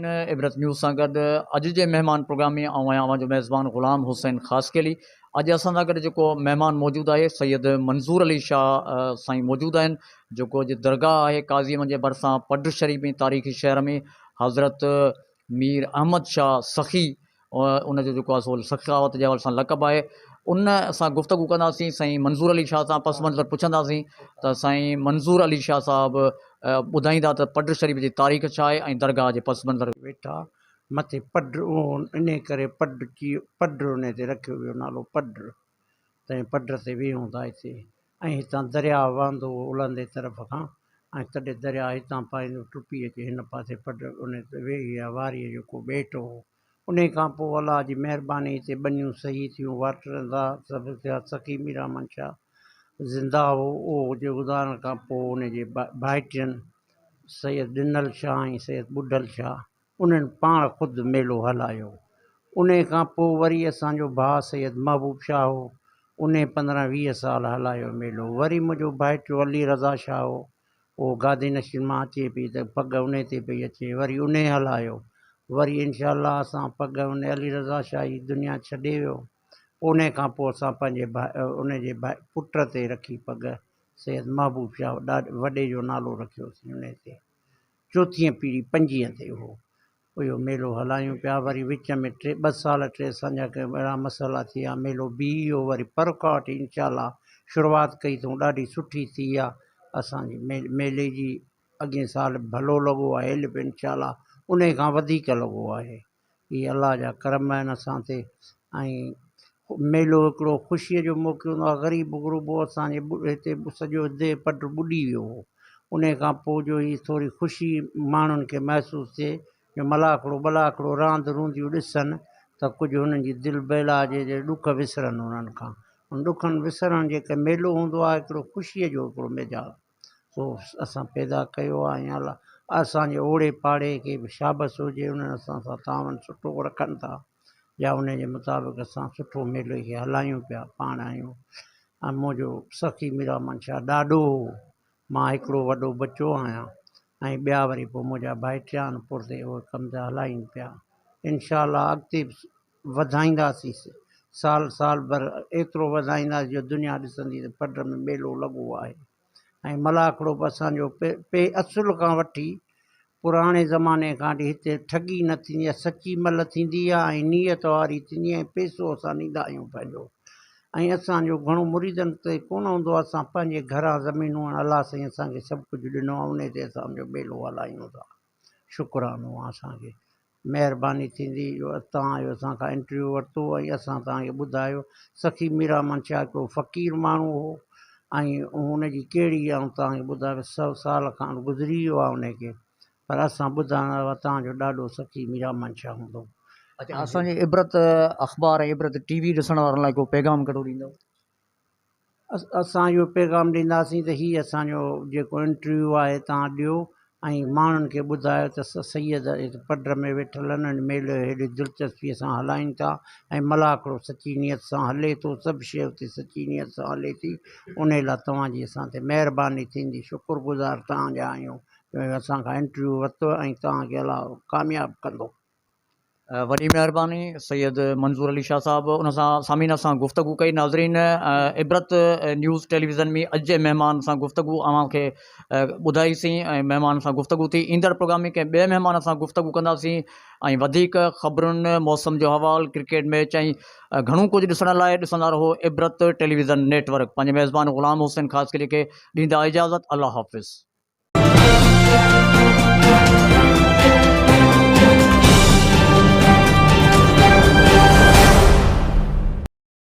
ناظرين عبرت نيوز سان گڏ اڄ جي مهمان پروگرام ۾ آئون آهيان اوهان جو ميزبان غلام حسين خاصخيلي اڄ اسان سان گڏ جيڪو مهمان موجود آهي سيد منظور علي شاهه سائين موجود آهن جيڪو اڄ درگاهه آهي قاضي احمد جي ڀرسان پڊ شريف ۾ تاريخي شهر ۾ حضرت مير احمد شاهه سخي ان جو جيڪو آهي سو سخاوت جي حوالي سان لقب آهي ان سان گفتگو ڪنداسين سائين منظور علي شاهه سان پس منظر پڇنداسين ته سائين منظور علي شاهه صاحب ٻڌائيندا ته پڊ شريف جي تاريخ ڇا آهي ۽ درگاهه جي پس منظر. ويٺا مٿي پڊ اهو انهي ڪري پڊ چي پڊ انهي تي رکيو ويو نالو پڊ تنهن پڊ تي ويهون ٿا هتي ۽ هتان درياء وهندو هو الهندي طرف کان ۽ تڏهن درياء هتان پائيندو ٽپي اچي هن پاسي پڊ ان تي ويهي يا واريء جو ڪو ٻيٽ هو. انهيء کان پوء الله جي مهرباني هتي ٻنيون صحيح ٿيون، واٽر ٿا سڀ ٿيا، سخي ميرامن شاهه زنده هو، اهو جي گذارڻ کان پوء ان جي ڀائٽين سيد ڏنل شاهه ۽ سيد ٻڍل شاهه انهن پاڻ خود ميلو هلايو. انهيء کان پوء وري اسان جو ڀاء سيد محبوب شاهه هو، انهيء 15 20 سال هلايو ميلو. وري منهنجو ڀائٽيو علي رضا شاهه هو، اهو گادي نشين مان اچي پئي ته پڳ انهيء تي پئي اچي، وري انهيء هلايو. وري انشاء الله اسان پڳ انهيء علي رضا شاهه جي دنيا ڇڏي ويو. انهيء کان پوء اسان پنهنجي ڀاء انهيء جي ڀاء پٽ تي رکي پڳ سيد محبوب شاهه ڏاڏ وڏي جو نالو رکيوسين انهيء تي. چوٿينء پيڙهي پنجينء تي هو. اهو ميلو هلايون پيا. وري وچ ۾ ٽي ٻه سال ٽي اسان جا ڪي اهڙا مسئلا ٿي ويا، ميلو بيهي ويو. وري پر کان وٺي انشاء الله شروعات ڪئي اٿئون، ڏاڍي سٺي ٿي آ اسان جي ميلي جي. اڳئين سال ڀلو لڳو آهي، هيل به انشاء الله انهي کان وڌيڪ لڳو آهي. اهي الله جا ڪرم آهن اسان تي ۽ ميلو هڪڙو خوشيء جو موقعو هوندو آهي. غريب غربو اسان جي هتي سڄو ديهه پٽ ٻڏي ويو هو. انهي کان پوء جو هي ٿوري خوشي ماڻهن کي محسوس ٿئي جو ملاکڙو ٻلاکڙو راند رونديون ڏسن ته ڪجهه هنن جي دل بهلاجي جي ڏک وسرن انهن کان. ان ڏکن وسرڻ جي ڪري ميلو هوندو آهي هڪڙو خوشيء جو هڪڙو ميجال. سو اسان پيدا ڪيو آهي ۽ الله اسان جي اوڙي پاڙي کي به شابس هجي انهن اسان سان تعاون سٺو رکن ٿا يا ان جي مطابق اسان سٺو ميلي کي هلايون پيا پاڻ آهيون ۽ منهنجو سخي ميرامن شاهه ڏاڏو هو مان هڪڙو وڏو ٻچو آهيان ۽ ٻيا وري پوء منهنجا ڀائٽيا آهن پرتي اهي ڪم ٿا هلائين پيا انشاء الله اڳتي به وڌائينداسين سال سال ڀر ايترو وڌائينداسين جو دنيا ڏسندي ته پڊ ۾ ميلو لڳو آهي ۽ ملاکڙو به اسان جو پي اصل کان وٺي پراڻي زماني کان وٺي هتي ٺڳي نه ٿيندي آهي سچي مل ٿيندي آهي ۽ نيت واري ٿيندي آهي ۽ پئسو اسان ڏيندا آهيون پنهنجو ۽ اسان جو گهڻو مريدن تي ڪونه هوندو آهي اسان پنهنجي گهران زمينون آهن الله سائين اسان کي سڀ ڪجهه ڏنو آهي انهي تي اسان جو ميلو هلايون ٿا شڪرانو آهي اسان کي مهرباني ٿيندي جو توهان اهو اسان کان انٽرويو ورتو ۽ اسان توهان کي ٻڌايو. سخي ميرامن شاهه هڪڙو فقير ماڻهو هو ۽ هن جي ڪهڙي آئون توهان کي ٻڌايان سو سال کان گذري ويو آهي ان کي پر اسان ٻڌائڻ وارا توهان جو ڏاڏو سخي ميرامن شاهه هوندو هو. اڇا اسان جي عبرت اخبار ۽ عبرت ٽي وي ڏسڻ وارن لاء ڪو پيغام ڪهڙو ڏيندؤ؟ اسان اهو پيغام ڏينداسين ته هي اسان جو جيڪو انٽرويو آهي توهان ڏيو ۽ ماڻهن کي ٻڌايو ته سيد پڊ ۾ ويٺل آهن ۽ ميلو هيڏي دلچسپيء سان هلائين ٿا ۽ ملاکڙو سچي نيت سان هلي ٿو سڀ شيء اتي سچي نيت سان هلي ٿي انهي لاء توهان جي اسان تي مهرباني ٿيندي شڪر گذار توهان جا آهيون جو اسان کان انٽرويو ورتو ۽ توهان کي الله ڪامياب ڪندو. وڏي مهرباني سيد منظور علي شاهه صاحب ان سان سامعين سان گفتگو ڪئي ناظرين عبرت نيوز ٽيليويزن ۾ اڄ جي مهمان سان گفتگو اوهان کي ٻڌائي سين ۽ مهمان سان گفتگو ٿي ايندڙ پروگرام ۾ ڪنهن ٻئي مهمان سان گفتگو ڪنداسين ۽ وڌيڪ خبرن موسم جو حوال ڪرڪيٽ ميچ ۽ گهڻو ڪجهه ڏسڻ لاء ڏسندا رهو عبرت ٽيليويزن نيٽ ورڪ پنهنجي ميزبان غلام حسين خاصخيلي کي ڏيندا اجازت الله حافظ.